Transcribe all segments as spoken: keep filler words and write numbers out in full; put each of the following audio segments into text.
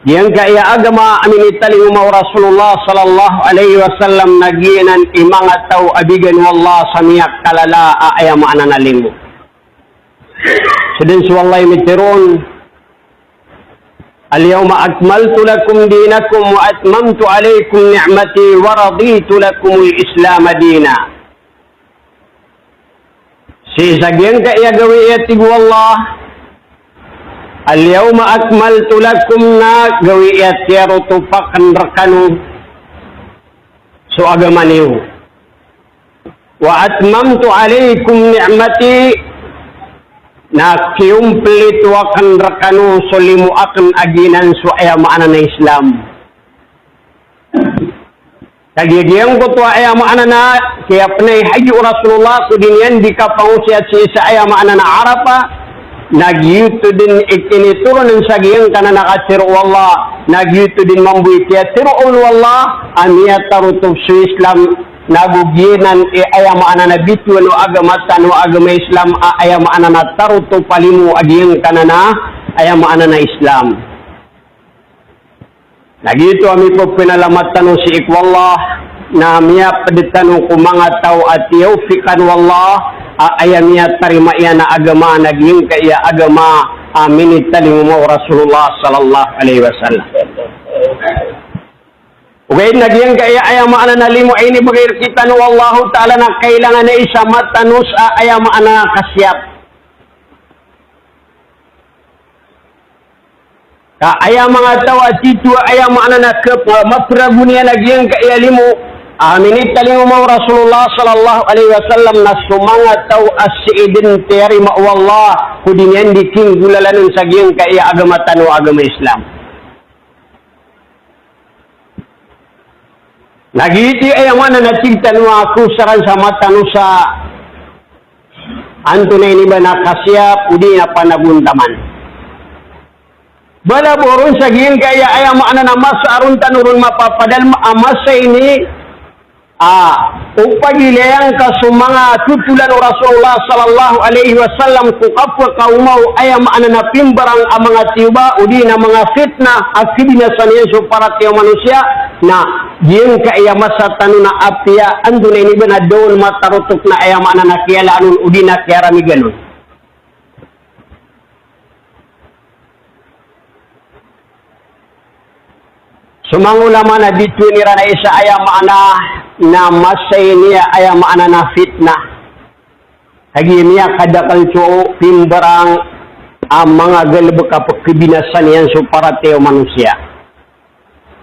Giyangkaya agama a minitalingoma o Rasulullah sallallahu alaihi wasallam na giyanan i manga taw a bigan o Allah sa miyakalala a aya maana na limo. So den so Allah i mitharo on, "Al-yawma akmaltu lakum dinakum wa atmamtu alaykum ni'mati wa raditu lakumul Islama dina." Sii sa giyangkaya gawii a tig o Allah, "Al-yawma akmaltu lakum," na gawii a tiyarotopa akn rkano so agama niyo. "Wa atmamtu alaykum ni'mati," na kiyompleto akn rkano so limo akn a giyanan so aya maana na Islam. Kagiya giyangkoto a aya maana na kiyapnay haji o Rasulullah ko di niyan di kapangosiyat sii sa aya maana na Arafah, na giyoto den i kinitoron sa giyangkanan a katharo o Allah, na giyoto den mambo i kiyatharo o Allah a miyatarotop so Islam, na go giyanan i aya maana na bitowan o agama tano a agama Islam a aya maana na tarotop a limo a giyangkanan a aya maana na Islam. Na giyoto a mipepinalamat tano sii ko Allah, na miyapd tano ko manga taw a tiyawfiqan o Allah a aya miyatarima iyan a agama na giyangkaya agama a minitalingoma o Rasulullah sallallahu alaihi wasallam. Ogaid na giyangkaya aya maana na limo a inibgay rkitano o Allahu Ta'ala na kailangan a isa matanos a aya maana na kasiyap. Ka aya manga taw a tito a aya maana na kep-, mapragon iyan a giyangkaya limo a minitalingoma o Rasulullah sallallahu alaihi wasallam na so manga taw a sii den tiyarima o Allah ko di niyan di kinggolalan on sa giyangkaya agama tano a agama Islam. Na giyoto i aya maana na tig tano a kosaran sa matanos a antonaa i niba na kasiyap odi na panagontaman. Bala bo ron sa giyangkaya aya maana na masa a ron tano ron mapapadalm a masa ini a, o pagilayan ka so manga totolan o Rasulullah sallallahu alaihi wasallam ko kapkaoma o aya maana na pimbarang a manga tiyoba odi na manga fitnah a kibinasa niyan so paratiyaya o manosiya, na giyangkaya masa tano na apiya antonaa i niba na da on matarotop na aya maana na kiyalaan on odi na kiyaramigan on. So manga ulama na bitowan iran a isa aya maana na masa ini a aya maana na fitnah. Kagiya miyakadakl so pimbarang a manga galbk a pkibinasa niyan so paratiyaya o manosiya.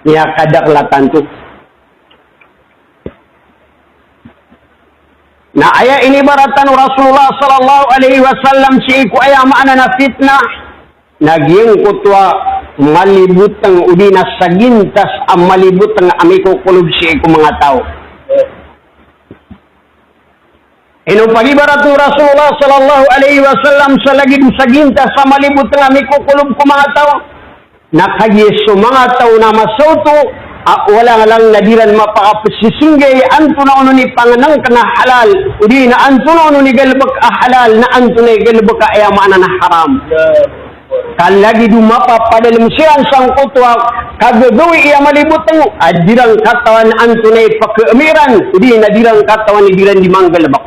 Miyakadakl a tanto. Na aya inibaratan o Rasulullah sallallahu alaihi wasallam sii ko aya maana na fitnah, na giyangkoto a malibotng odi na sagintas a malibotng a mikokolob sii ko manga taw. Ino pagibarat o Rasulullah sallallahu alaihi wasallam sa lagid o sagintas a malibotng a mikokolob ko manga taw? Na kagiya so manga taw na masa oto a walanglang na di ran mapakapsisinggai antonaa onon i pangnngkn a halal, odi na antonaa onon i galbk a halal, na antonaa i galbk a aya maana na haram. Ka lagid o mapapadalm siran sangkoto a kagagawii a malibotng a di ran katawan antonaa i pkhaami ran, odi na di ran katawan i di ran di manggalbk.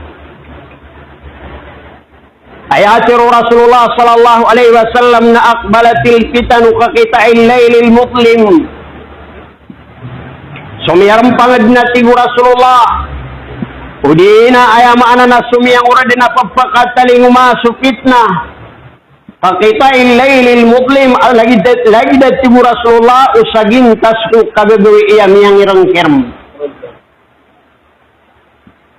Aya tharo o Rasulullah sallallahu alaihi wasallam na aqbalatil fitanu kaqita'il laylil mudhlim. Somiyarmpang dn a tig o Rasulullah, odi na aya maana na somiyangorad na pphakatalingoma so fitnah. Kaqita'il laylil mudhlim, a lagid, lagid a tig o Rasulullah, o sagintas ko kagagawii a miyangirngkirm.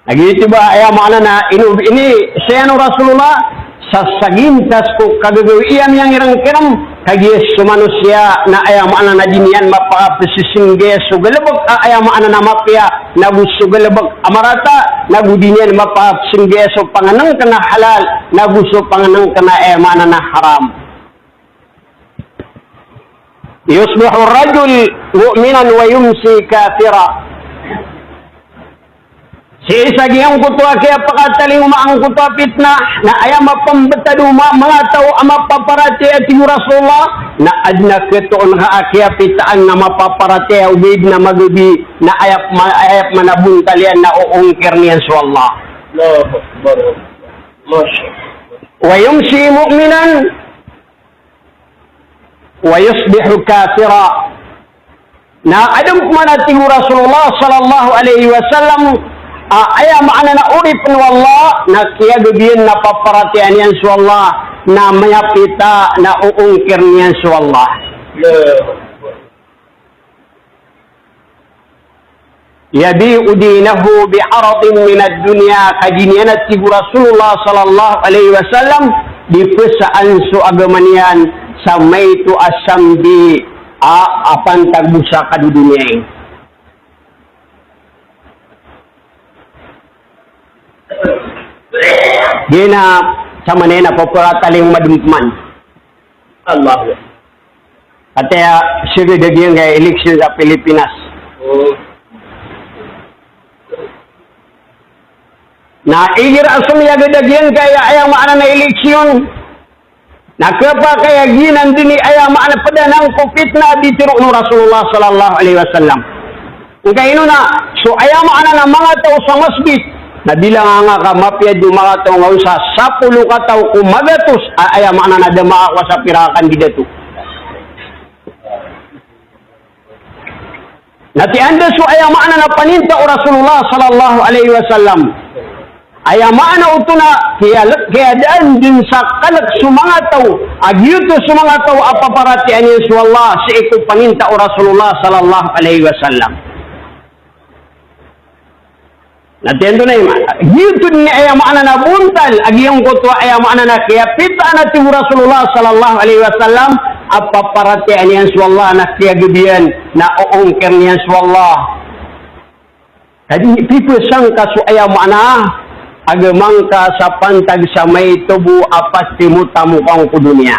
Lagid oto ba aya maana na ino, ini, saya o Rasulullah, sa sagintas ko kagagawii a miyangirngkirm, kagiya so manosiya na aya maana na di niyan mapakapsisinggai so galbk a aya maana na mapiya, nago so galbk a marata, nago di niyan mapakapsinggai so pangnngkn a halal, nago so pangnngkn a aya maana na haram. Yusbihu rajul mu'minan wa yumsi kafira. Sii sa giyangkoto a kiyapakatalingoma angkoto a pitna, na aya mapembetad o ma-, manga taw a mapaparatiyaya, tig o Rasulullah, na aden a ketoon ka a kiyapitaan na mapaparatiyaya, ogaid na magabi, na aya ma-, aya manabontal iyan na oongkir iyan so Allah. Allahu Akbar. Masha Allah. Wa yumsi mu'minan wa yusbihu kafira. Na aden pman, a tig o Rasulullah sallallahu alaihi wasallam, a aya maana na oripen o Allah, na kiyagabiyan na paparatiyayaan iyan so Allah, na miyapita na oongkir iyan so Allah. Yabi'u dinahu bi'aradin minad dunya, ka di niyan, a tig o Rasulullah sallallahu alaihi wasallam, di pesaan so agama niyan sa maito a sambi a, a pantag bo sa kadodoniya. Giya na sa manena poporatalingoma den pman. Allah. Kataya, sige, da giyangkaya eleksyon sa Pilipinas. Oh. Na igira a somiyagad a giyangkaya, aya maana na eleksyon, na kepakay a giyanan den i aya maana ped anan ko pitna a bitiroon o Rasulullah sallallahu alaihi wasallam. Ngkaino na, so aya maana na manga taw sa masbit, na bilangan ka mapiya den o manga taw nga on sa sapolo kataw ko magatos, a aya maana na da makakowa sa pira a kandidato. Na tiyan da so aya maana na paninta o Rasulullah sallallahu alaihi wasallam. Aya maana oto na kiyalek, kiyadaan den sa kalek so manga taw a giyoto so manga taw a paparatiyayaan iyan so Allah sii ko paninta o Rasulullah sallallahu alaihi wasallam. Na tiyan to na ima-, giyoto den i aya maana na bontal a giyangkoto a aya maana na kiyapitaan, a tig o Rasulullah sallallahu alaihi wasallam, a paparatiyayaan iyan so Allah na kiyagabiyan na oongkir iyan so Allah. Ka di pipesangka so aya maana a agama ngka sa pantag sa maito bo a pastimotamokan ko doniya.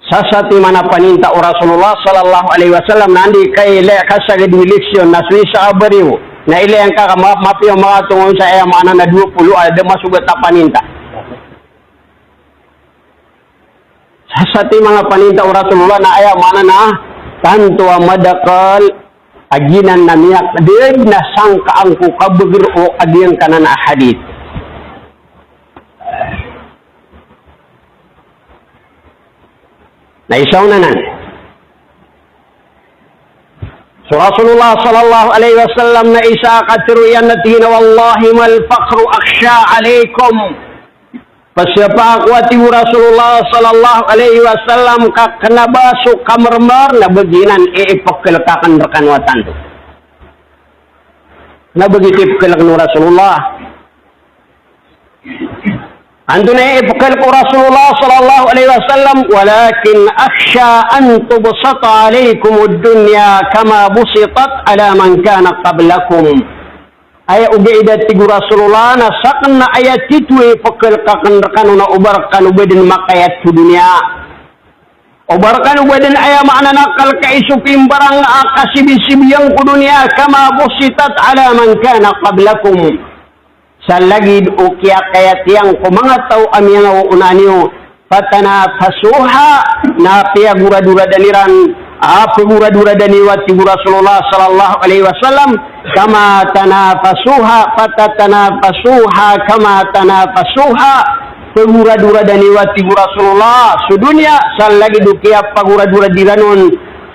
Sasatiman a paninta o Rasulullah sallallahu alaihi wasallam na anda i kailaya kasagad i eleksyon na so isa a bariyo na ilaya ngka ka ma-, mapiya o manga tongon sa aya maana na dowa polo a da masogat a paninta. Sasatiman a paninta o Rasulullah na aya maana na tanto a madakel a giyanan na miyakded na sangkaan ko kabeger o a giyangkanan a hadith. Na isa on anan. So Rasulullah sallallahu alaihi wasallam na isa a katharo iyan na tig iyan a, "Wallahi mal fakhru akhsha alaikum." Pasiyapa ako, a tig o Rasulullah sallallahu alaihi wasallam, ka kena ba so kamermer na ba giyanan i ipekelek aken rekano a tanto. Na ba giyoto i pekelek o Rasulullah. Antonaa i pekelek o Rasulullah sallallahu alaihi wasallam, "Walakin akhsha an tubsata alaikumud dunya kama busitat ala man kana qablakum." Aya ogaid, a tig o Rasulullah, na saken na aya titho i pekelek aken rekano na oba rekano ba den makayat ko doniya. Oba rekano ba den aya maana na kalkai so pimbarang a kasibisibiyan ko doniya, kama busitat ala man kana qablakum. Sa lagid o kiyakayat iyan ko manga taw a miyangaoona niyo, fatanafasuha, na piyagoradoradan iran, a, pagoradoradan iyo, a tig o Rasulullah sallallahu alaihi wasallam, kama tanafasuha, fatatanafasuha, kama tanafasuha, pagoradoradan iyo, a tig o Rasulullah, so doniya, sa lagid o kiyapagoradorad iran on,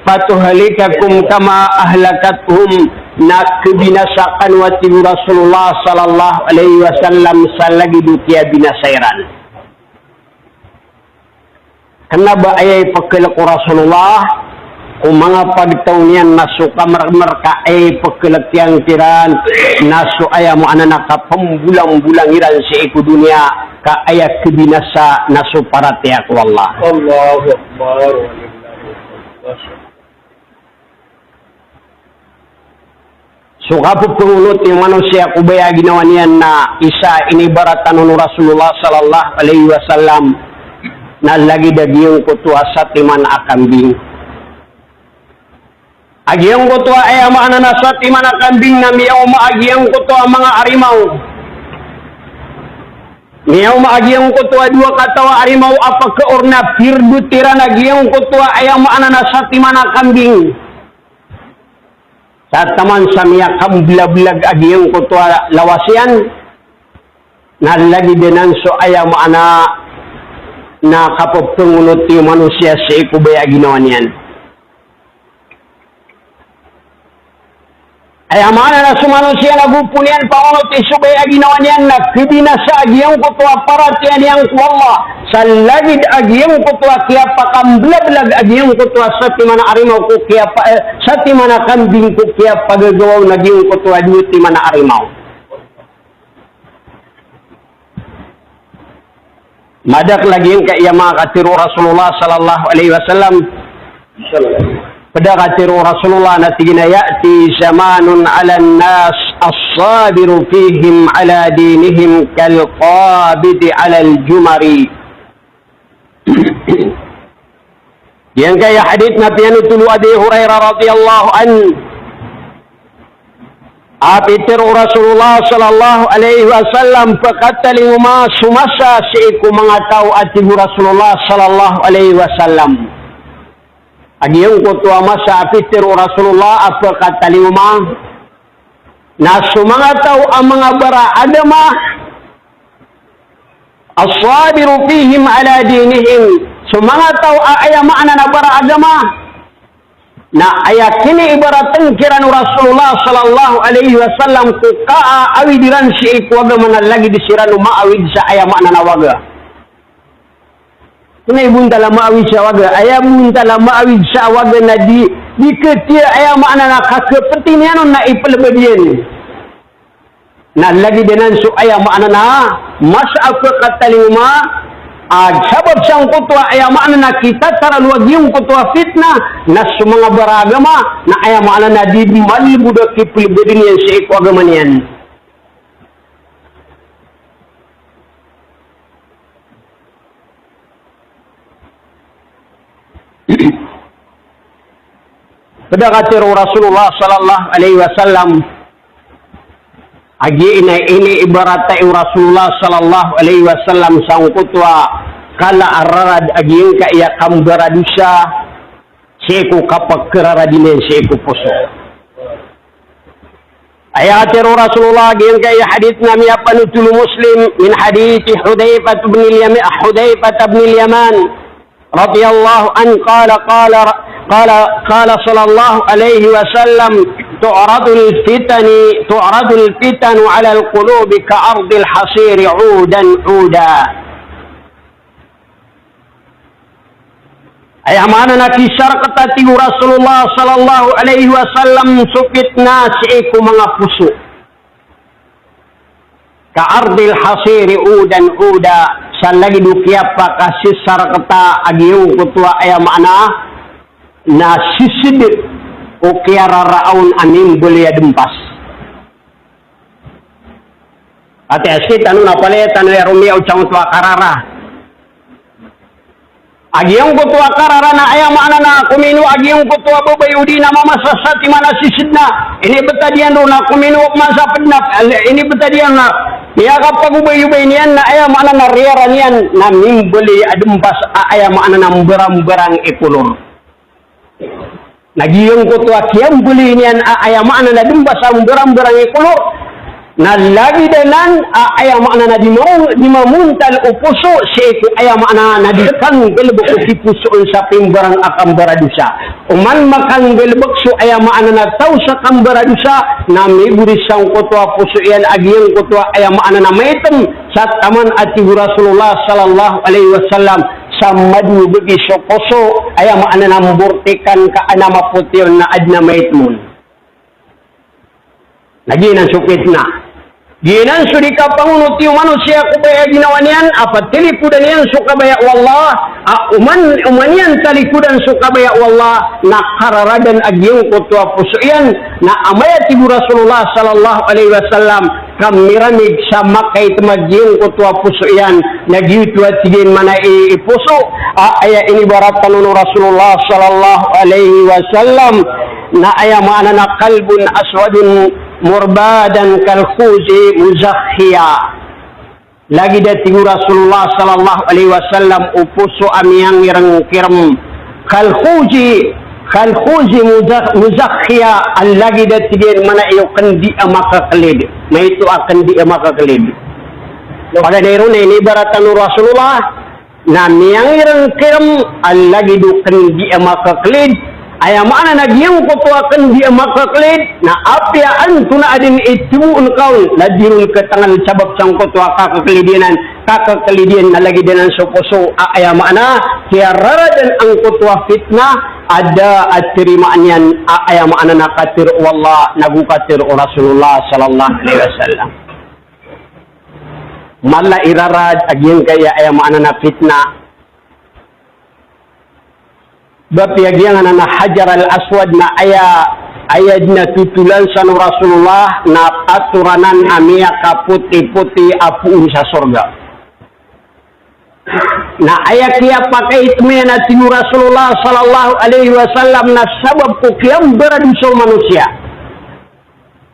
fatuhlikakum kama ahlakathum, na kebinasa kano, a tig o Rasulullah sallallahu alaihi wasallam, sa lagid o kiyabinasa iran. Kena ba aya ipekelek o Rasulullah ko manga pagtaw niyan na so kamermer ka aya ipekelek iyan kiran na so aya maana na kapembolangbolang iran sii ko doniya ka aya kebinasa na so paratiyaya ko Allah. Allahu Akbar. So kapepengonot iyan manosiya ko baya a ginawa niyan na isa inibaratan on o Rasulullah sallallahu alaihi wasallam na lagid a giyangkoto a satiman a kambing. a giyangkoto a aya maana na satiman a kambing na miyaoma a giyangkoto a manga arimaw. Miyaoma a giyangkoto a dowa kataw a arimaw a pakaor na pirdot iran a giyangkoto a aya maana na satiman a kambing. Sa taman sa miyakamblablag a giyangkoto a lawas iyan, na lagid anan so aya maana na kapapangonoti o manosiya sii ko baya a ginawa niyan. Aya maana na so manosiya na go pn iyan pangonoti so baya a ginawa niyan na khabinasa a giyangkoto a paratiyaya niyan ko Allah. Sa lagid a giyangkoto a kiyapakamblablag a giyangkoto a satiman a arimaw ko kiyapa-, eh, satiman a kambing ko kiyapagagawa on a giyangkoto a dowa timan a arimaw. Madakl a giyangkaya manga katharo o Rasulullah sallallahu alaihi wasallam. Pd a katharo o Rasulullah na tig iyan a, "Ya'ti zamanun 'alan nas as-sabiru fihim 'ala dinihim kal qabidi 'alal jumari." Giyangkaya hadith na piyanothol o Abi Hurairah radhiyallahu anhu. A pitharo o Rasulullah sallallahu alaihi wasallam, pkatalingoma so masa sii ko manga taw a tig o Rasulullah sallallahu alaihi wasallam. A giyangkoto a masa a pitharo o Rasulullah a pkatalingoma na so manga taw a manga baraagama, as-sabiru fihim ala dinihim. So manga taw a aya maana na baraagama, na aya kiniibaratn kiran o Rasulullah sallallahu alaihi wasallam ko kaawid iran sii ko agama na lagid siran o maawid sa aya maana na waga. Kna i bontal a maawid sa waga, aya bontal a maawid sa waga na di, di khatiya aya maana na kakapti niyan on na iplbad iyan. Na lagid anan so aya maana na masa a pkatalingoma, a sabap sangkoto a aya maana na kitataralo a giyangkoto a fitnah, na so manga baraagama, na aya maana na di malbod a kiplbadn iyan sii ko agama niyan. Pd a katharo o Rasulullah sallallahu alaihi wasallam, a giya ini iniibarat o Rasulullah sallallahu alaihi wasallam sangkoto a kala a rarad a giyangkaya kambaradosa sii ko kapakararadn iyan sii ko poso. Aya katharo o Rasulullah, giyangkaya hadith na miyapanothol o Muslim, min hadith Hudhaifah bin al-Yam-, Hudhaifah bin al-Yaman, radhiyallahu anhu, qala, qala, qala, qala sallallahu alaihi wasallam, tu'radul fitani, tu'radul fitanu alal qulubi ka'ardil hasiri 'udan 'uda. Aya maana na kisarkta, tig o Rasulullah sallallahu alaihi wasallam, so fitnah sii ko manga poso. Ka'ardil hasiri 'udan 'uda, sa lagid o kiyapakasisarkta a giyangkoto a aya maana na sisd o kiyararaaw a mimbaloy a dmpas. Ati aski tano na palaya tano aya romiya o sangkoto a karara. A giyangkoto a karara na aya maana na komino a giyangkoto a babay odi na mamasa sa timan a sisd na inibtad iyan ron na komino man sa pd na, inibtad iyan na miyakapagobay-obay niyan na aya maana na riyara niyan na mimbaloy a dmpas a aya maana na mbarang-mbarang i kolor. Na giyangkoto a kiyambaloy niyan a aya maana na dmpas a mbarang-mbarang i kolor, na lagid anan a aya maana na di mamu-, di mamontal o poso sii ko aya maana na di kanggalbk o kiposo on sa pimbarang a kambaradosa. Oman makanggalbk so aya maana na taw sa kambaradosa, na migoris sangkoto a poso iyan a giyangkoto a aya maana na maitm, sa taman a tig o Rasulullah sallallahu alaihi wasallam, sa madodog i so poso, aya maana na mbortikan ka a na mapoti on na adn a maitm on. Na giyanan so fitnah. Giyanan so di kapangonoti o manosiya ko baya a ginawa niyan, a patalikodan iyan so kabaya o Allah, a oman, oman iyan talikodan so kabaya o Allah, na kararadan a giyangkoto a poso iyan, na amay a tig o Rasulullah sallallahu alaihi wasallam, kamiramig sa makaitem a giyangkoto a poso iyan, na giyoto a tig iyan mana i, i poso, a, aya inibaratan on o Rasulullah sallallahu alaihi wasallam, na aya maana na qalbun aswadun murbadan kal khuzi muzakhiya. Lagid a tig o Rasulullah sallallahu alaihi wasallam, o poso a miyangirengkirem, kal khuzi, kal khuzi muzak-, muzakhiya, a lagid a tig iyan mana iyo kendi a makakelid. Maito a kendi a makakelid. Paganay ron na inibaratan o Rasulullah, na miyangirengkirem a lagid o kendi a makakelid, aya maana na giyangkoto a kendi a makakelid, na apiya antonaa den i teboon ka on, na di ron ketengal sabap sangkoto a kakekelid iyan, kakekelid iyan na lagid anan so poso a, aya maana, kiyararadan angkoto a fitnah, a da a terimaan iyan a, aya maana na katero o Allah, nago katero o Rasulullah sallallahu alaihi wasallam. Mala i rarad a giyangkaya, aya maana na fitnah. Ba piya giyangkanan a Hajar al-Aswad na aya, aya den a totolan san o Rasulullah na atoran anan a miyakapotipoti a poon sa sorga. Na aya kiyapakaitem iyan a tig o Rasulullah sallallahu alaihi wasallam na sabap ko kiyambaradosa o manosiya.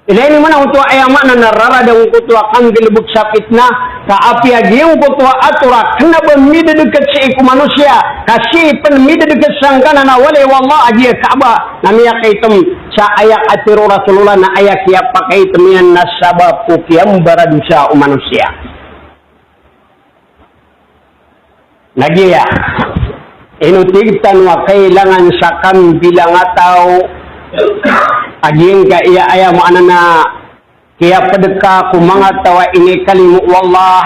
Ilay niyo man angkoto a aya maana na rarad angkoto a kanggalebek sa fitnah, ka apiya giyangkoto a ator a kena ba midedeket sii ko manosiya, ka sii pen midedeket sangkanan a walay o Allah a giya Kaaba, na miyakaitem sa aya katero o Rasulullah na aya kiyapakaitem iyan na sabap ko kiyambaradosa o manosiya. Na giya, ino tig tano a kailangan sa kambilangataw a giyangkaya, aya maana na kiyapedeka ko manga taw a inikalimo o Allah,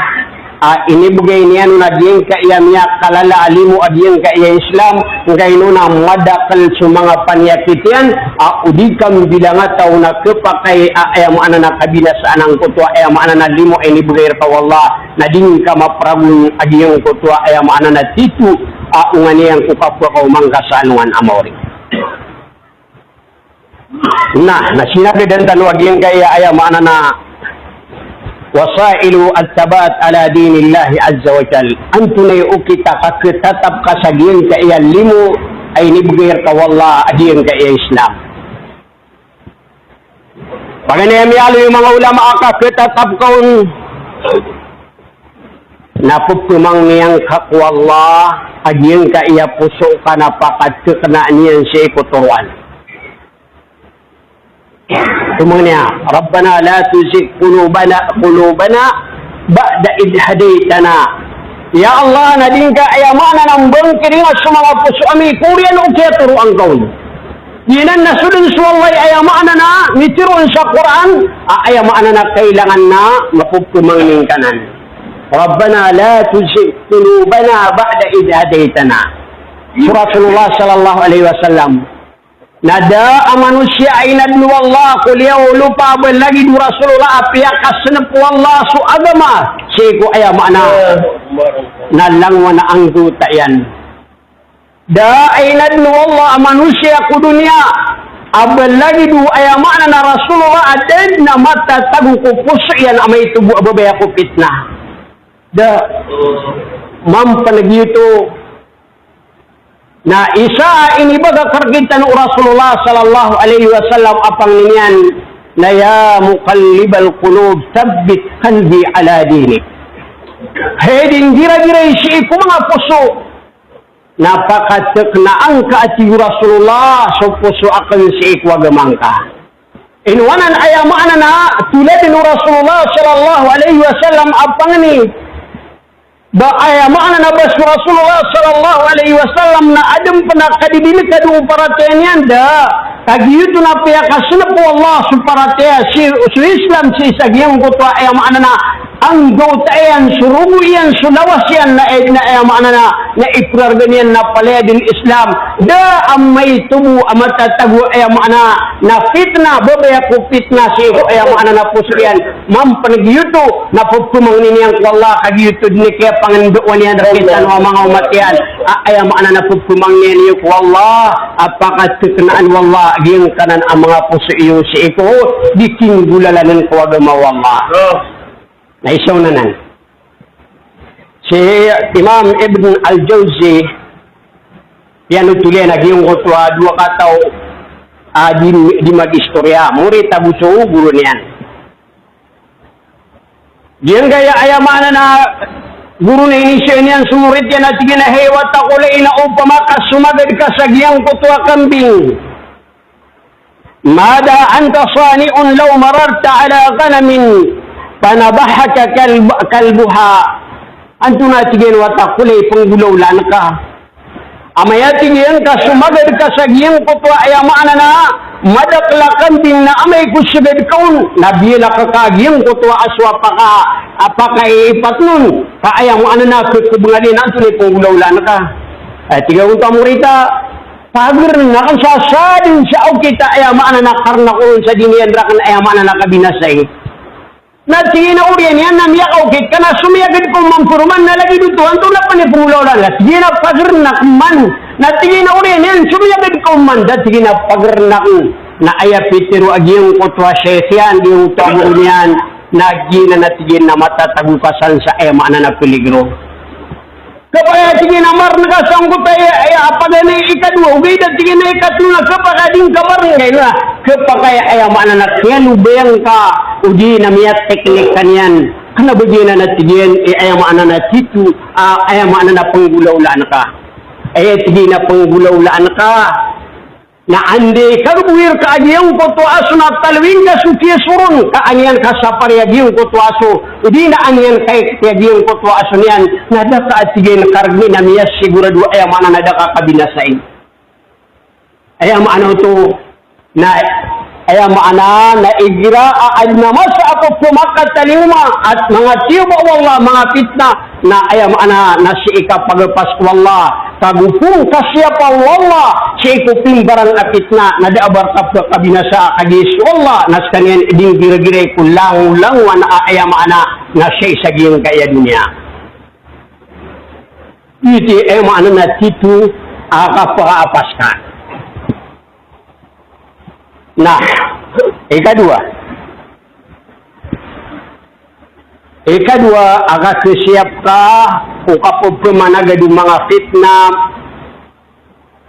a inibegay niyan on a giyangkaya miyakalala a limo a giyangkaya Islam, ngkaino na madakel so manga paniyakit iyan, a o di kambilangataw na kepakay a aya maana na kabinasaan angkoto a aya maana na limo a inibegay reka o Allah, na di ngka mapragon a giyangkoto a aya maana na tito a onga niyan ko kapakaoma ngka sa alongan a maori. Na, na sinagadan tano a giyangkaya aya maana na wasailu at-tabat ala dinillahi azza wa jal. Antonaa i okit a kaketatap ka sa giyangkaya limo a inibegay reka o Allah a giyangkaya Islam. Paganay a miyaaloy o manga ulama a kaketatap ka on na pepemangni angka ko Allah a giyangkaya poso ka na pakateknaan iyan sii ko toroan. Pemangni a, Rabbana la tuzigh qulubana, qulubana ba'da idh hadaytana. Ya Allah, na di ngka aya maana na mbengkiringa so manga poso ami ko oriyan o kiyatoroa ngka on. Giyanan na so den so Allah i aya maana na mitero on sa Qur'an, a aya maana na kailangan na mapepemangni ngka nan. Rabbana la tuzigh qulubana ba'da idh hadaytana. So Rasulullah sallallahu alaihi wasallam. Na da a manosiya a inaden o Allah ko liyawaw o lopa a ba lagid o Rasulullah a piyakasenep o Allah so agama sii ko aya maana na langowan a anggawta iyan. Da a inaden o Allah a manosiya ko doniya a ba lagid o aya maana na Rasulullah a da den a matatago ko poso iyan a maito bo a babaya ko fitnah. Da, mampan a giyoto. Na isa a inibagak rektano o Rasulullah sallallahu alaihi wasallam a pangni niyan na, "Ya muqallibal qulub, thabbit qalbi ala dinik." Hay dingiragira i sii ko manga poso, na pakateknaan ka, a tig o Rasulullah, so poso aken sii ko agama ngka. Ino anan aya maana na toladen o Rasulullah sallallahu alaihi wasallam a pangni. Ba aya maana na ba so Rasulullah sallallahu alaihi wasallam na aden pen a kadidilekad o paratiyaya niyan, da. Ka giyoto na piyakasenep o Allah so paratiyaya, si, so Islam sii sa giyangkoto a aya maana na Anggawta iyan so rogo iyan, so lawas iyan, na, na aya maana na, na iprarga niyan na palaya dn Islam. Da a maito bo a matatago, aya maana na, fitna, babaya ko fitna sii ko aya maana na poso iyan. Mampan giyoto na pphamangni niyan ko Allah, ka giyoto dn i kiyapangndao niyan rktano a manga omat iyan. A, aya maana na pphamangni niyan ko Allah a pakatknaan o Allah giyangkanan a manga poso iyo sii ko di kinggolalan ko agama o Allah. Na isa on anan. Si Imam Ibn Al-Jawzi, piyanothol iyan a giyangkoto a dowa kataw a di, di mag-istorya, morit ago so goro niyan. Giyangkaya aya maana na goro na iniiza niyan so morit iyan a tig iyan a, "Hay wata ko, ina opama ka somagad ka sa giyangkoto a kambing. Madha anta sani'un law mararta ala ghanamin fanabahaka kalb-, kalbuha." Antonaa, tig iyan, wata ko, lay pnggolawlaan ka? Amay a tig iyan ka somagad ka sa giyangkoto a aya maana na madakl a kambing na amay ko sagad ka on na biyalak ka giyangkoto a aso a paka, a pakaiipat on, ka aya maana na kkbngalin, antonaa i pnggolawlaan ka? Aya tig iyan oto a morit a, pagr akn sa sadn sa okit a aya maana na karna ko on sa di niyan rakn aya maana na kabinasai. Na tig iyan a oriyan iyan na miyakaokit ka na somiyagad ka on man poroman na lagid oto, antonaa pn i pnggolawlaan ka? Tig iyan a pagr akn man. Na tig iyan a oriyan iyan, somiyagad ka on man. Da tig iyan a pagr akn. Na aya pitharo a giyangkoto a shaykh iyan, giyangkoto a goro niyan, na giyanan a tig iyan na matatago ka san sa aya maana na peligro. Khapakay a tig iyan a marn ka sangkoto a, aya, a paganay ikadowa, ogaid a tig iyan a ikatlo na khapakay a di ngka marn, aya, khapakay a aya maana na kiyalobayan ka, odi na miyateknik ka niyan. Kna ba giyanan a tig iyan, eh, aya maana na tito, ah, aya maana na pnggolawlaan ka. Aya tig iyan a pnggolawlaan ka. Na anda i kagboy rka a giyangkoto a aso na talowin ka so kiyasoron, ka an iyan kasapari a giyangkoto a aso, odi na an iyan kaikti a giyangkoto a aso niyan, na da ka a tig iyan kargn a miyasigorado aya maana na da ka kabinasai. Aya maana oto, na aya maana na igira a adn a masa a pphamakat a lingoma a manga tiyoba o Allah, manga fitna, na aya maana na sii ka pagapas ko Allah, ka go pn kasiyapa o Allah sii ko pimbaran a fitna, na da a ba rka pkabinasa, kagiya so Allah na skaniyan i di nggiragiray ko langolangowan a aya maana na sii sa giyangkaya doniya. Iti aya maana na tito a kapakaapas ka. Na ikadowa, Ikadowa a kakasiyap ka ko kapphmanagad o manga fitna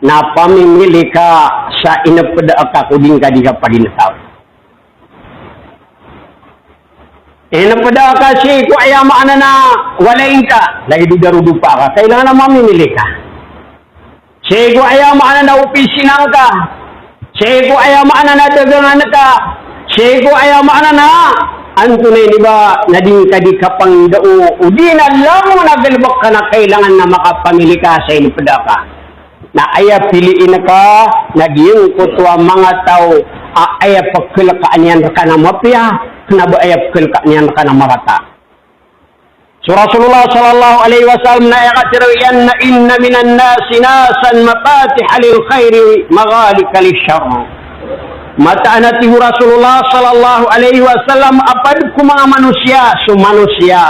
na pamimili ka sa inpd ka ko di ngka di kapagintaw. Inpd ka sii ko aya maana na walay ngka, lagid o darodopa ka, kailangan na mamimili ka. Sii ko aya maana na opisina ngka, sii ko aya maana na dagangan ka, sii ko aya maana na antonaa ini ba na di ngka di kapangndao, o di na langon a galbk ka na kailangan na makapamili ka sa inpd ka. Na aya piliin ka na giyangkoto a manga taw a aya pkhalkaan iyan rka na mapiya, kna ba aya pkhalkaan iyan rka na marata. So Rasulullah sallallahu alaihi wasallam na aya katharo iyan na, "Inna minan nasi nasan mafatiha lil khairi maghaliqa lish sharr." Mataan a tig o Rasulullah sallallahu alaihi wasallam a pd ko manga manosiya so manosiya.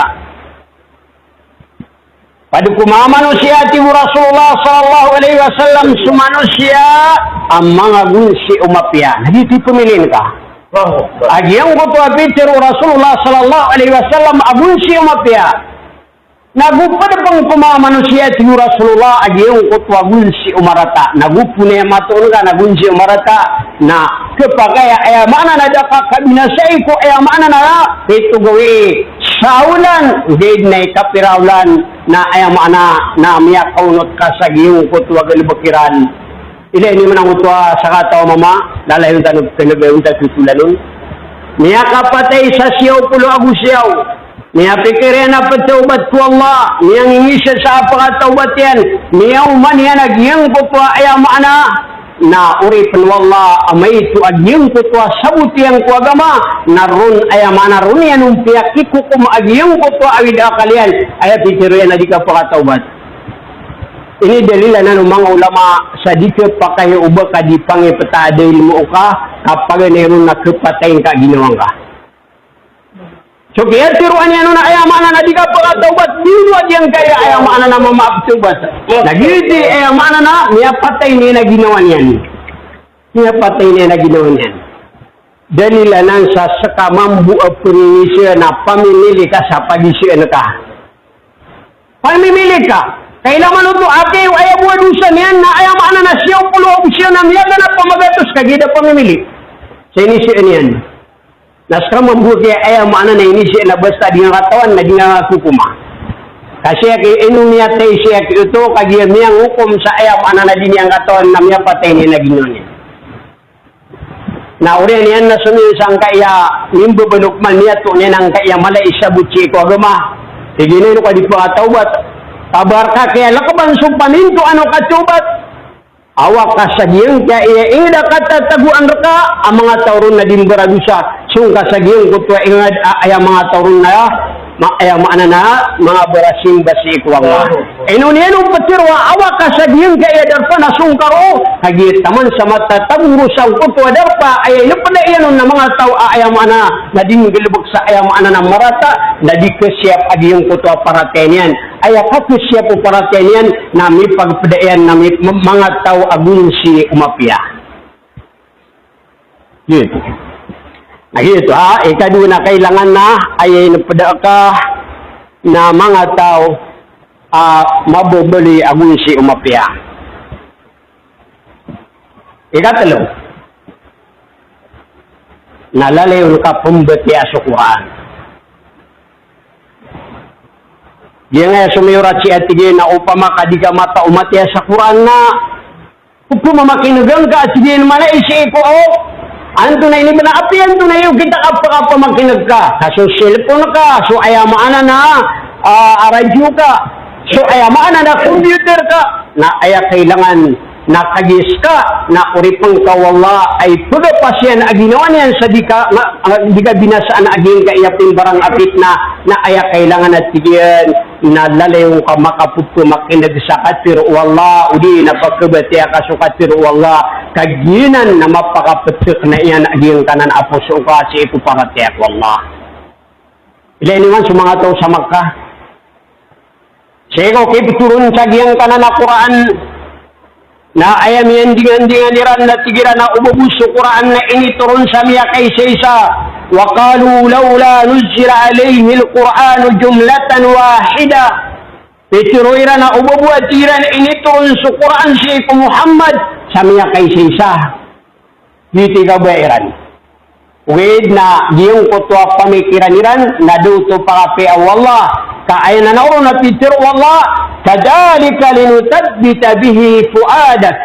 Pd ko manga manosiya, tig o Rasulullah sallallahu alaihi wasallam, so manosiya a manga gonsi o mapiya. Na giyoto i pamiliin ka. A giyangkoto a pitharo o Rasulullah sallallahu alaihi wasallam a gonsi o mapiya. Na go pd pn ko manga manosiya, tig o Rasulullah, a giyangkoto a gonsi o marata. Na go pn aya matoon ka na gonsi o marata. Na khapakay a aya maana na da ka kabinasai ko aya maana na pito gawii. Sa olan, ogaid na i kapira olan, na aya maana na miyakaonot ka sa giyangkoto a galbk iran. Ilay niyo man angkoto a sakataw a mama, lalayon tano pkhanagayon ta totolanon. Miyakapatay sa siyaw polo ago siyaw. Miyapikir iyan a pthawbat ko Allah. Miyangingiza sa pkatawbat iyan. Miyaoman iyan a giyangkoto a aya maana Na oripn o Allah a maito a giyangkoto a sabot iyan ko agama, na ron aya maana ron iyan on piyakikokom a giyangkoto a awid a akal iyan, aya pitharo iyan a di kapakatawbat. Ini dalil anan o manga ulama sa di khapakay o ba ka di pangipta a dalil mo ka, ka paganay ron na khapatay ngka a ginawa ngka. So, kiyatharoa niyan on na aya maana na di kapakatawbat, di ron a giyangkaya aya maana na mamaap tawbat. Na giyoto i aya maana na miyapatay niyan a ginawa niyan. Miyapatay niyan a ginawa niyan. Dalil anan sa ska mambo a pnginisaan na pamimili ka sa pagisaan ka. Pamimili ka. Kailangan oto a tig o aya bo a dosa niyan na aya maana na siyaw polo ago siyaw na miyaganap a magatos ka giya da pamimili sa inisaan iyan. Na ska mambo a aya maana na inisaan na basta di ngka katawan na di ngka kokoma. Ka sii ki ino miyatay sii ki oto ka giya miyangokom sa aya maana na di niyan katawan na miyapatay niyan a ginawa niyan. Na oriyan iyan na somiyowa sangkaya mimbabanok man, miyato niyan angkaya mala i sabot sii ko agama. Tig iyan a ino ka di pakatawbat. Kabar ka kaya lakban so pamintoan o katawbat. Awa ka sa giyangkaya ingd a katatagoan rka a manga taw ron na di mbaradosa. Song ka sa giyangkoto a ingd a aya manga taw ron na ma-, aya maana na manga barasimba sii ko Allah. Ino niyan on ptharoa, awa ka sa giyangkaya darpa na song ka roo, kagiya taman sa matatago ron sangkoto a darpa, aya inipda iyan on na manga taw a aya maana na di nggalbk sa aya maana na marata, na di khasiyap a giyangkoto a paratiyaya niyan. Aya kakhasiyap o paratiyaya niyan, na mipagpda iyan, na mi-, manga taw a gonsi o mapiya. Giyoto. Na giyoto, ha, ikadowa na kailangan na aya inipda ka na manga taw a mababaloy a gonsi o mapiya. Ikatlo, na lalayon ka pmbatiya so Qur'an. Giyangkaya somiyorat sii a tig iyan a opama ka di ka mata o matiya sa Qur'an na opama makineg angka a tig iyan mala i sii ko o. Antonaa ini bnar a apiya antonaa i okit a kapakapamakineg ka. Ka so cellphone ka, so aya maana na, ah, radyo ka, so aya maana na computer ka. Na aya kailangan na kagiya ska na oripn ka o Allah a ipgapasad iyan a ginawa niyan sa di ka, na, ah, di ka binasaan a giyangkaya pimbarang a pitna, na aya kailangan a tig iyan na lalayon ka makapphamakineg sa katharo o Allah, odi na pkhabatiya ka so katharo o Allah, ka giyanan na mapakapthkna iyan a giyangkanan a poso ka sii ko paratiyaya ko Allah. Ilay niyo man so manga taw sa Makkah. Sii ko kipthoron sa giyangkanan a Qur'an, na aya miyandingandingan iran na tig iran a o ba bo so Qur'an na initoron sa miyakaisaisa. Wa qalu lawla nuzzila alayhil Qur'anu jumlatan wahidah. Pitharo iran a o ba bo, a tig iran, initoron so Qur'an sii ko Muhammad sa miyakaisaisa. Giyoto i kabaya iran. Ogaid na giyangkoto a pamikiran iran na da oto pakapiya o Allah. Ka aya nanao ron a pitharo o Allah, kadhalika linuthabbita bihi fuadak.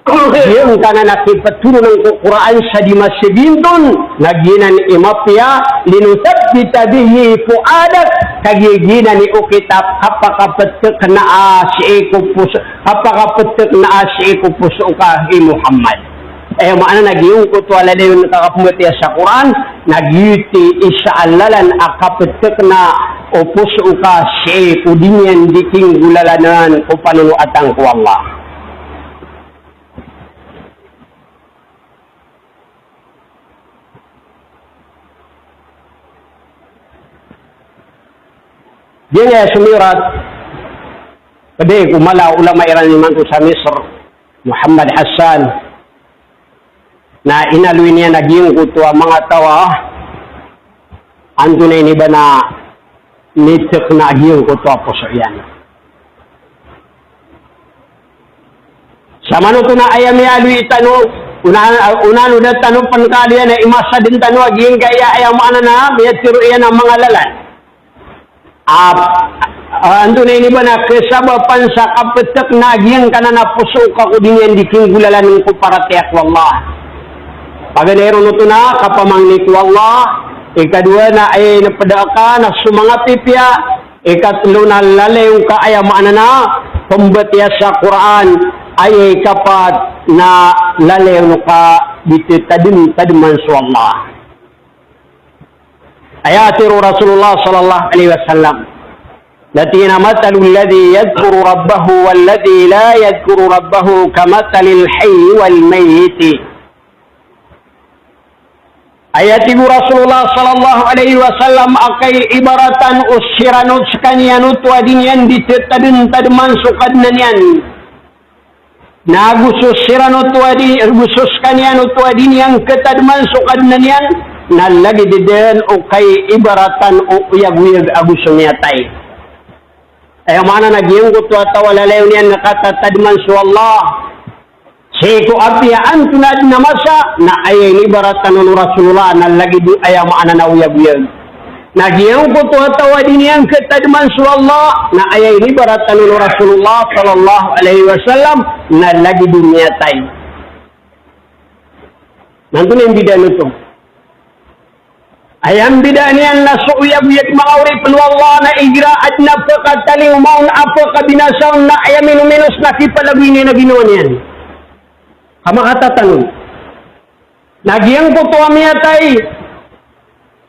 Giyangkanan a kipthoron ko Qur'an sa di masaginton, na giyanan i mapiya, linuthabbita bihi fuadak, ka giya giyanan i okit a kapakapthkna a sii ko poso, kapakapthkna a sii ko poso ka, hay Muhammad. Aya maana na giyangkoto a lalayon ka kapmbatiya sa Qur'an, na giyoto i isa a lalan a kapthkna o poso ka sii ko di niyan di kinggolalanan ko panonoatan ko Allah. Giyangkaya somiyorat, pd ko mala a ulama iran imanto sa Misr, Muhammad Hassan, na inaloy niyan a giyangkoto a manga taw a antonaa ini ba na mithkna a giyangkoto a poso iyan. Samanoto na aya miyaaloy tano, ona, ona o da tano pn kaaloya na i masa dn tano a giyangkaya aya maana na miyatharo iyan a manga lalan. A, a, antonaa ini ba na kasabapan sa kapthkna a giyangkanan a poso ka ko di niyan di kinggolalan ko paratiyaya ko Allah. Paganay ron oto na kapamangni ko Allah, ikadowa na aya inipda ka na so manga pipiya, ikatlo na lalayon ka aya maana na pmbatiya sa Qur'an, Aya ikapat na lalayon ka di tetadem-tademan so Allah. Aya tero o Rasulullah sallallahu alaihi wasallam, na tig iyan a, "Mathalul ladhi yadhkuru rabbahu wal ladhi la yadhkuru rabbahu kamathalil hayyi wal mayyiti." Aya tig o Rasulullah sallallahu alaihi wasallam a kaiibaratan o siran o sekaniyan oto a di niyan di tetadem-tademan so Kadnan iyan. Na ago so siran oto a di, ago so sekaniyan oto a di niyan ketademan so Kadnan iyan, na lagid den o kaiibaratan o oyagoyag ago so miyatay. Aya maana na giyangkoto a taw a lalayon iyan na katatademan so Allah. Sii ko apiya antonaa den a masa, na aya inibaratan on o Rasulullah na lagid o aya maana na oyagoyag. Na giyangkoto a taw a di niyan ketademan so Allah, na aya inibaratan on o Rasulullah sallallahu alaihi wasallam na lagid o miyatay. Na antonaa i mbidaan oto? Aya mbidaan iyan na so oyagoyag manga oripen o Allah na igira aden a pekatalingoma on a pekabinasa on na aya minominos na kipalagoy niyan a ginawa niyan. Ka makatatanon. Na giyangkoto a miyatay,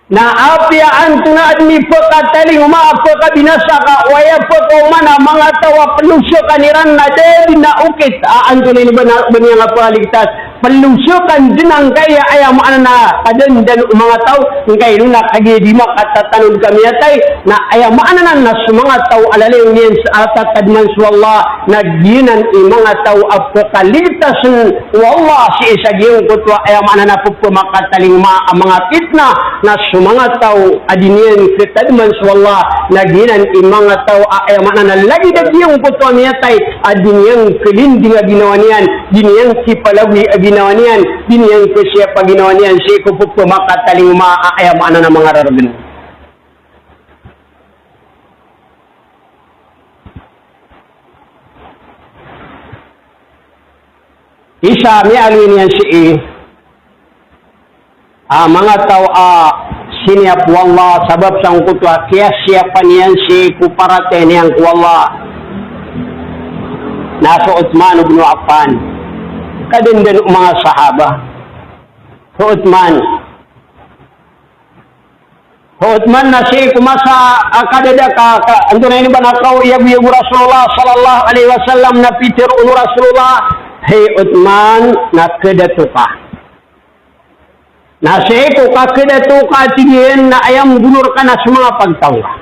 na apiya antonaa den i pekatalingoma a pekabinasa ka, o aya pekaoma na manga taw a pelosekan iran na da den a okit a antonaa ini ba niyan a pekaligtas. Pelosekan den angkaya aya maana na kadandan o manga taw, angkaino na kagiya di makatatanon ka miyatay, na aya maana na so manga taw a lalayon iyan sa a tatademan so Allah, na giyanan i manga taw a pekaligtasen o Allah sii sa giyangkoto a aya maana na pepemakatalingoma a manga pitna, na so manga taw a di niyan ketademan so Allah, na giyanan i manga taw a aya maana na lagid a giyangkoto a miyatay a di niyan kelinding a ginawa niyan, di niyan kipalagoy a ginawa niyan, di niyan kesiyap a ginawa niyan, sii ko pepemakatalingoma a aya maana na manga raregen. Isa a miyaaloy niyan sii a manga taw a siniyap o Allah, sabap sangkoto a kiyasiyapan iyan sii ko paratiyaya niyan ko Allah, na so Uthman ibn Affan. Kadandan o manga sahaba. So Uthman. So Uthman na sii ko masa a kadada ka, ka, antonaa ini ba na kaoyagoyag o Rasulullah sallallahu alaihi wasallam na pitero on o Rasulullah, "Hay Uthman, na kedato ka." Na sii ko kakedato ka, tig iyan, na aya mbono reka na so manga pagtaw ngka.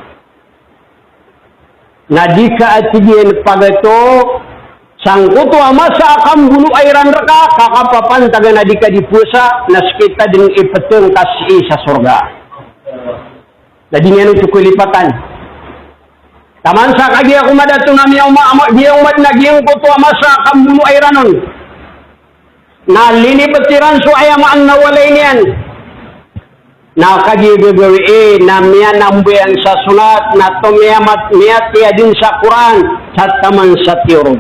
Na di ka, a tig iyan, pagato sangkoto a masa a kambonoa iran reka, ka kapapantagan a di ka di powasa, na sekita den i peteng ka sii sa sorga. Na di niyan oto kalipatan. Taman sa kagiya ko madato na miyaoma, ama, giya omad na giyangkoto a masa a kambonoa iran on. Na linipet iran so aya maana na walay niyan. Na kagiya gagawii na miyanambayang sa sonat, na tomiyamat, miyatiya den sa Qur'an, sa taman sa tiyorog.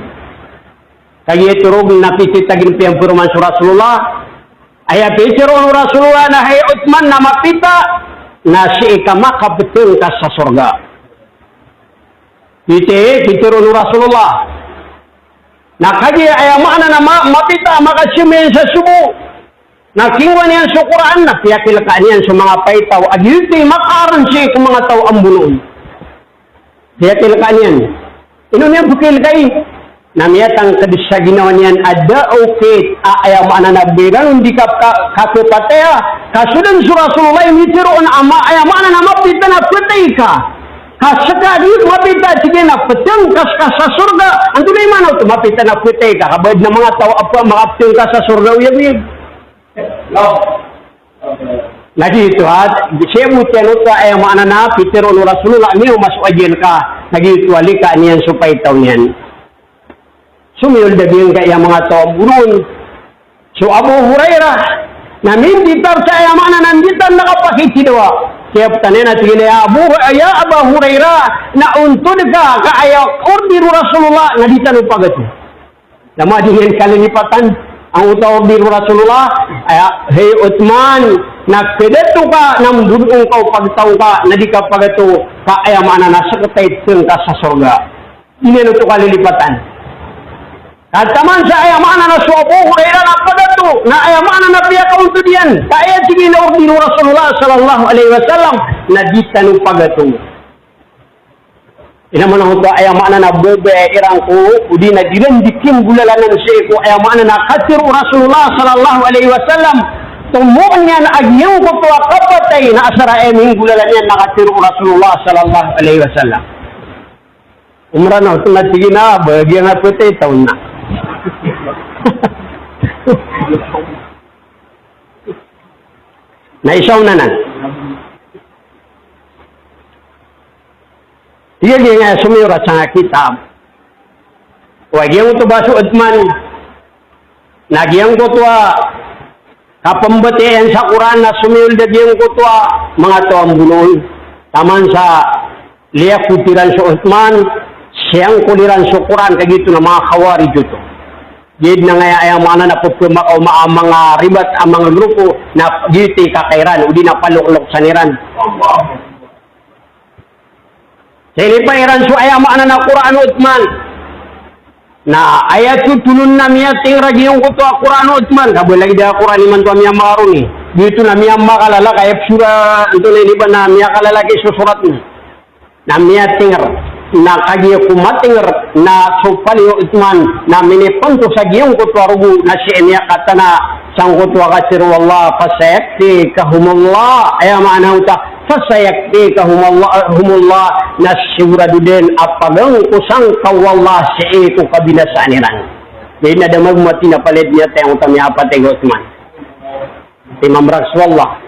Kagiya tiyorog na pititagin piyamperoman so Rasulullah. Aya pitero o Rasulullah na hay Uthman na mapita, na sii ka makapeteng ka sa sorga. Piti, pitero o Rasulullah. Na kagiya aya maana na ma-, mapita, makasiyomi sa sobo. Na kingowa niyan so Qur'an, na piyakilka niyan so manga paitaw a giyoto i makaaren sii ko manga taw a mbonoon. Piyakilka niyan. Ino niyan pekilkai? Na miyatangked sa ginawa niyan a da okit a aya maana na ba iran on di ka, ka, kakepataya. Ka so den so Rasulullah i mitero on a ma-, aya maana na mapita na petay ka. Ka seka di mapita, tig iyan, a peteng ka seka sa sorga. Antonaa i maana oto mapita na petay ka? Ka ba aden a manga taw a pe-, makapeteng ka sa sorga, oyagoyag. Na giyoto a, sii bo tiyan oto a aya maana na pitero o Rasulullah, miyaoma so ajian ka. Na giyoto a lika niyan so paitaw niyan. Somiyold a giyangkaya manga taw a mbonoon. So Abu Hurairah, na minditar sa aya maana na minditar na kapakitidawa. Kiyapetan iyan a tig iyan a, "Ya Abu, ya Aba Hurairah, na ontod ka ka aya order o Rasulullah na di tano pagato." Na madi niyan kalilipatan angkoto a order o Rasulullah, aya, "Hay Uthman, na kedato ka, na mbonoon ka o pagtaw ka, na di ka pagato, ka aya maana na sekita i peteng ka sa sorga." Di niyan oto kalilipatan. Taman sa aya maana na so Abu Hurairah na pagato, na aya maana na piyakaontod iyan. Ka aya tig iyan a ordin o Rasulullah sallallahu alaihi wasallam na di tano pagato. Ino man oto aya maana na babaya iran ko, odi na di iran di kinggolalanan sii ko aya maana na katharo o Rasulullah sallallahu alaihi wasallam. Tomo niyan a giyangkoto a kapatay na asar a aya minggolalan iyan na katharo o Rasulullah sallallahu alaihi wasallam. Umrah na oto na tig iyan a ba giyangkoto a patay taw na. Na isa on anan. Tig iyan a somiyorat sangkai a kitab. Wa giyangkoto ba so Uthman. Na giyangkoto a kapembatiya iyan sa Qur'an na somiyold a giyangkoto a manga taw a mbonoon. Taman sa liyakot iran so Uthman, siyangkol iran so Qur'an, kagiya oto na manga Khawarij oto. Giya dn angkaya aya maana na pepemakaoma a manga ribat a manga grupo, na giyoto i kakay iran, odi na palokloksan iran. Sa inipa iran so aya maana na Qur'an o Uthman. Na aya totolon na miyatengr a giyangkoto a Qur'an o Uthman. Ka ba lagid a Qur'an imanto a miyamakaroni. Giyoto na miyamakalala ka aya pesora, antonaa ini ba na miyakalalaki so sorat na. Na miyatengr, na kagiya ko matengr, na so pali o Uthman, na minipantos a giyangkoto a rogo, na sii miyakatana sangkoto a katharo o Allah, fasayakfikahumullah. Aya maana oto a, fasayakfikahumullah, humullah, na sigorado dn a pagangkosan ka o Allah sii ko kabinasaan iran. Giya na da magmati na palaya dn aya tiyangkoto a miyapatay ko Uthman. Ti mamrak so Allah.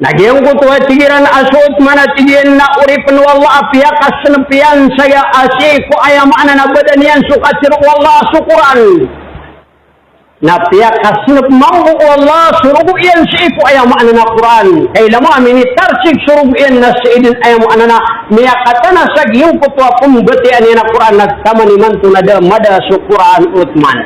Na giyangkoto a tig iran a so Uthman a tig iyan na oripn o Allah a piyakasnp iyan saya a sii ko aya maana na badan iyan so katharo o Allah so Qur'an. Na piyakasnp mambo o Allah so rogo iyan sii ko aya maana na Qur'an. Ka ilay mo a minitarsik so rogo iyan na sii dn aya maana na miyakatana sa giyangkoto a pembatiyaan iyan a Qur'an na taman imanto na da mada so Qur'an o Uthman.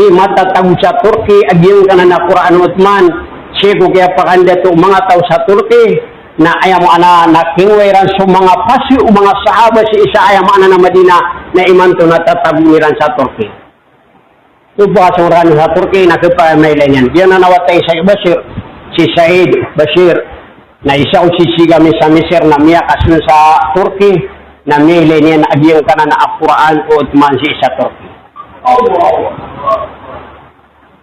Sii matatago sa Turkey a giyangkanan a Qur'an o Uthman. Sii ko kiyapakandato o manga taw sa Turkey, na aya maana na kingowa iran so manga pasi o manga sahaba sii sa aya maana na Madina, na imanto na tatago iran sa Turkey. Oba so ran sa Turkey na kepamailay niyan. Giyanan a wata i Sheikh Bashir, si Said Bashir, na isa o sisii kami sa Misir na miyakasn sa Turkey, na miyailay niyan a giyangkanan a Qur'an o Uthman sii sa Turkey.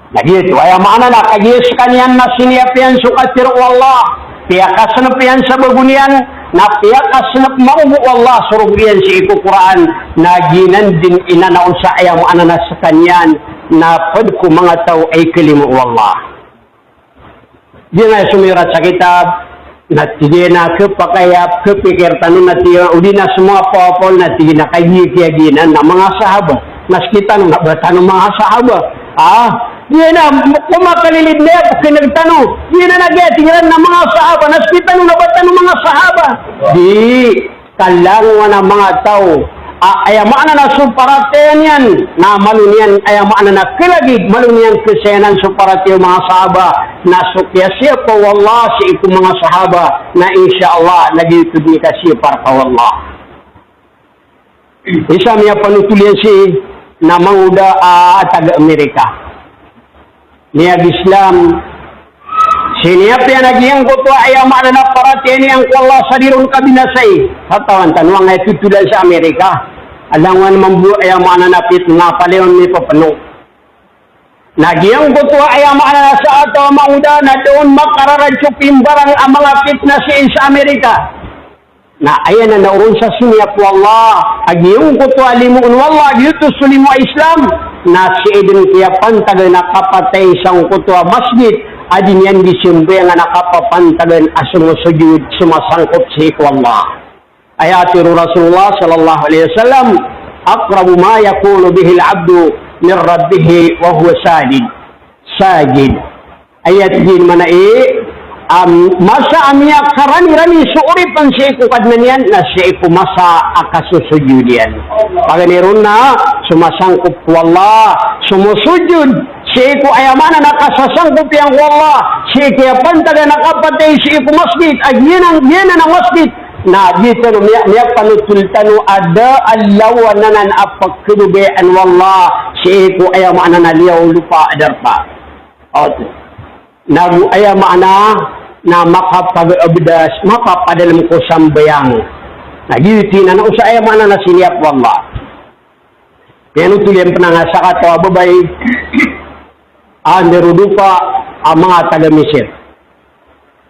Na giyoto, aya maana na kagiya skaniyan na siniyap iyan so katharo o Allah, piyakasnp iyan sa bago niyan, na piyakasnp mambo o Allah so rogo iyan sii ko Qur'an, na giyanan dn inanaw sa aya maana na skaniyan, na pd ko manga taw a ikalimo o Allah. Giyanan i somiyorat sa kitab, na tig iyan a khapakay a khapikir tano na tig iyan, odi na so manga paw-paw na tig iyan a kagiya kiyagiyanan na manga sahaba. Na sktano na ba tano manga sahaba. Ah, giyanan a ko makalilid na aya pkneg tano. Giyanan a giya tig iran na manga sahaba. Na sktano na ba tano manga sahaba. Di. Ka langowan a manga taw a, aya maana na so paratiyaya niyan na malo niyan, aya maana na kalagid, malo niyan kasayanan so paratiyaya o manga sahaba, na so kiyasiyapa o Allah sii ko manga sahaba, na insha Allah, lagid oto dn i kasiyapa rka o Allah. Isa a miyapanotol iyan sii na mangoda a taga Amerika. Miyag-Islam, siniyap iyan a giyangkoto a aya maana na paratiyaya niyan ko Allah sa di ron kabinasai. Katawan tano angkaya totolan sa Amerika. A langowan mambo aya maana na pitna a paliyawan mipapno. Na giyangkoto a aya maana na sa ataw a mangoda na da on makararad so pimbarang a manga pitna sii sa Amerika. Na aya nan a oron sa siniyap o Allah a giyangkoto a limo o Allah, giyoto so limo a Islam, na sii dn kiyapantagan a kapatay sangkoto a masjid a di niyan di sambayangan a kapapantagan a somosojod, somasangkop sii ko Allah. Aya katharo o Rasulullah sallallahu alaihi wasallam, "Aqrabu ma yakunu bihil abdu min rabbihi wa huwa sajid." Sajid. Aya tig iyan mambo a, am, masa a miyakaranirani so oripn sii ko Kadnan iyan na sii ko masa a kasosojod iyan. Paganay ron na somasangkop ko Allah, somosojod, sii ko aya maana na kasasangkop iyan ko Allah, sii kiyapantagan a kapatay sii ko masjid, a giyanan, giyanan a masjid, Na giyoto no miya, miyapanothol tano a da a lawan anan a pkhababayaan o Allah sii ko aya maana na liyawaw o lopa a darpa. Oto. Nago aya maana na makapag-abdas, mapapadalm ko sambayang. Na giyoto i nanaosa aya maana na siniyap o Allah. Piyanothol iyan pn a sakataw a babay a ndarodopa a manga taga Misir.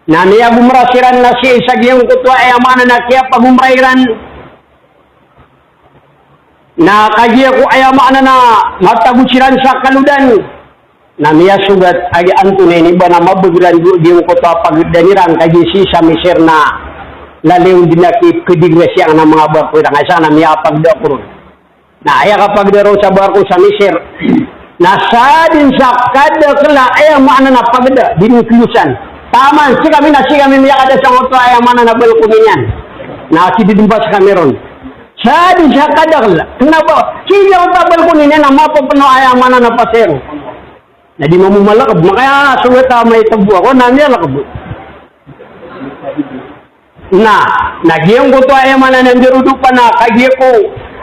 Na miyagomra siran na sii sa giyangkoto a aya maana na kiyapagomra iran. Na kagiya ko aya maana na matago siran sa kalodan. Na miyasogat a giya antonaa ini ba na mabagr iran giyangkoto a pagdan iran kagiya sii sa Misir na lalayon dn a kipkhadigr siyang na manga barko iran, aya sa na miyapagda ko ron. Na aya kapagda roo sa barko sa Misir na sadn sa kadakl a aya maana na pagda, di dn klosan. Taman, sii kami na sii kami miyakada sangkoto a aya maana na balkoni niyan. Na sii dn ba sii kami ron. Sadn sa kadakl, kna ba, sii giyangkoto a balkoni niyan na mapapno aya maana na pasir. Na di mambo malkb, makaya sogat a maito bo ako na miyalkb. Na, na giyangkoto a aya maana na ndarodopa na kagiya ko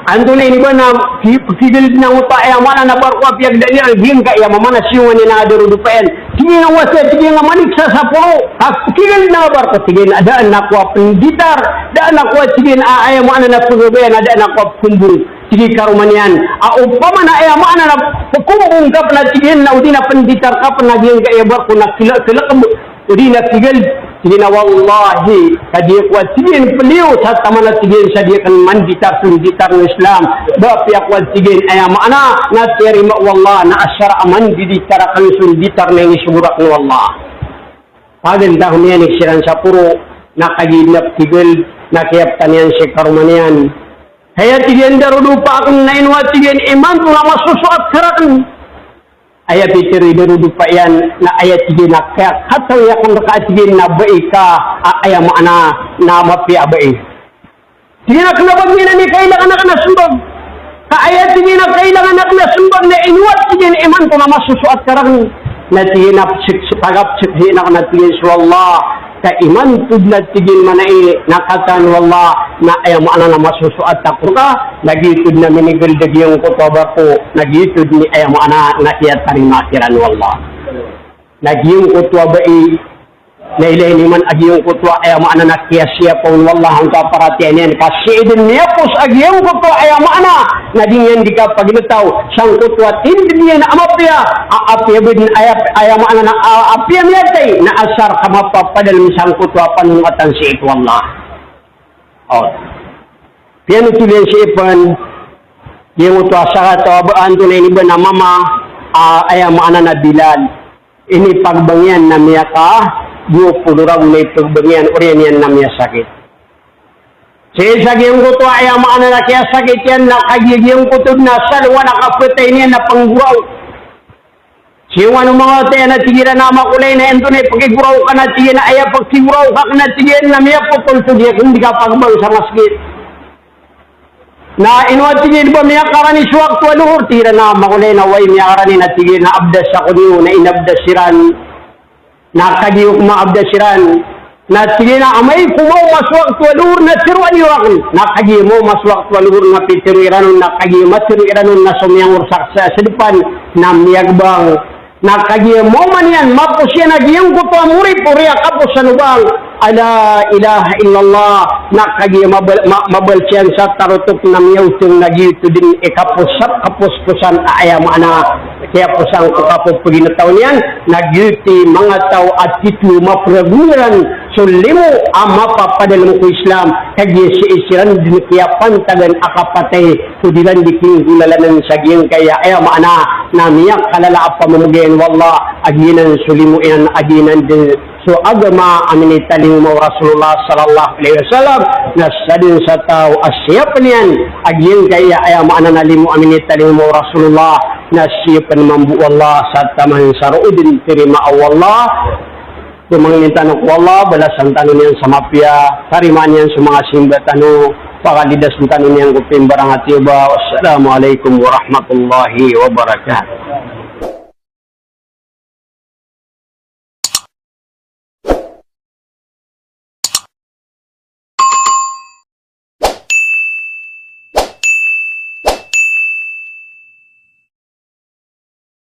antonaa ini ba na ki-, kigald na ngoto a aya maana na barko a piyagda niyan, giyangkaya mama na siyongan iyan a darodopa iyan. Tig iyan a wata, tig iyan a manik sa saporo, ka kigald na barko, tig iyan a da ako a pnditar, da ako a, tig iyan a aya maana na pkhababayaan, da ako a pkhombong. Tig iyan karoma niyan a opama na aya maana na pkhombong ka pn a tig iyan na odi na pnditar ka pn a giyangkaya barko na kila-, kilakb, odi na kigald. Tig iyan a wallahi, ka di ako a tig iyan pliyo sa taman a tig iyan sa di akn manditar so nditar o Islam. Ba apiya ko a tig iyan aya maana na tiyarima o Allah na asar a mandiditar akn so nditar na inisogo rakn o Allah. Pagantaw niyan i siran sa poro na kagiya na pkigald na kiyaptan iyan sii karoma niyan. Aya tig iyan darodopa akn na ino a tig iyan imanto na masosoat ka rakn. Aya pitharo i darodopa iyan na aya tig iyan a kiyakatawi akn rka a tig iyan na bai ka a aya maana na mapiya a bai. Tig iyan a kna ba giyanan i kailangan akn a smbag. Ka aya tig iyan a kailangan akn a smbag na ino a tig iyan imanto na masosoat ka rakn. Na tig iyan a psik, pagapsik iyan akn a tig iyan so Allah. Ka imanto dn a tig iyan mana i na katawan o Allah na aya maana na masosoat ako rka, na giyoto dn a minigald a giyangkoto a barko, na giyoto dn i aya maana na kiyatarima kiran o Allah. Na giyangkoto a bai, na ilay niyo man a giyangkoto a aya maana na kiyasiyapan o Allah angka paratiyaya niyan ka sii dn miyapos a giyangkoto a aya maana na di niyan di kapagltaw sangkoto a tindg iyan a mapiya, a apiya bdn aya, aya maana na, a apiya miyatay na asar ka mapapadalm sangkoto a panongkatan sii ko Allah. O. Piyanothol iyan sii pn, giyangkoto a sakataw a ba antonaa ini ba na mama a aya maana na Bilal. Inipagbang iyan na miyaka dowa polo ragon na ipagbang iyan, oriyan iyan na miyasakit. Sii sa giyangkoto a aya maana na kiyasakit iyan na kagiya giyangkoto dn a salongan a kapatay niyan na pnggoraok. Sii o manga wata iyan a tig iran a makolay na antonaa i pkigoraok ka na tig iyan a aya pkigoraok akn na tig iyan na miyapotol so di akn di kapagbang sa masgit. Na ino a tig iyan ba miyakarani so wakto a lohor, tig iran a makolay na oway miyakarani na tig iyan a abdas ako niyo na inabdas iran. Na kagiya ko maabdas iran. Na tig iyan a amay ko maoma so wakto a lohor na tharoa niyo akn. Na kagiya maoma so wakto a lohor na pitharo iran on na kagiya matharo iran on na so miyangorsak sa, sa dpan na miyagbang. Na kagiya maoma niyan, mapos iyan a giyangkoto a moripori a kapos sa lobang a la ilaha illallah. Na kagiya mabal-, ma-, mabals iyan sa tarotok na miyaotong na giyoto dn i kapos sa kaposposan a aya maana kiyaposan ko kapopgintaw niyan, na giyoto i manga taw a tito mapragon iran so limo a mapapadalm ko Islam, kagiya sii siran dn kiyapantagan a kapatay ko di ran di kinggolalanan sa giyangkaya aya maana na miyakalala a pamamagayan o Allah, a giyanan so limo iyan, a giyanan dn so agama a minitalingoma o Rasulullah sallallahu alaihi wasallam, na sadn sa taw a siyapn iyan a giyangkaya aya maana na limo a minitalingoma o Rasulullah, na siyapn mambo o Allah sa taman sa roo dn tarimaa o Allah. Pamangnin tano ko Allah, balasan tano niyan sa mapiya, tarimaan iyan so manga simba tano, pakalidasan tano niyan ko pimbarangatiyoba. Wassalamu alaikum warahmatullahi wabarakatuh.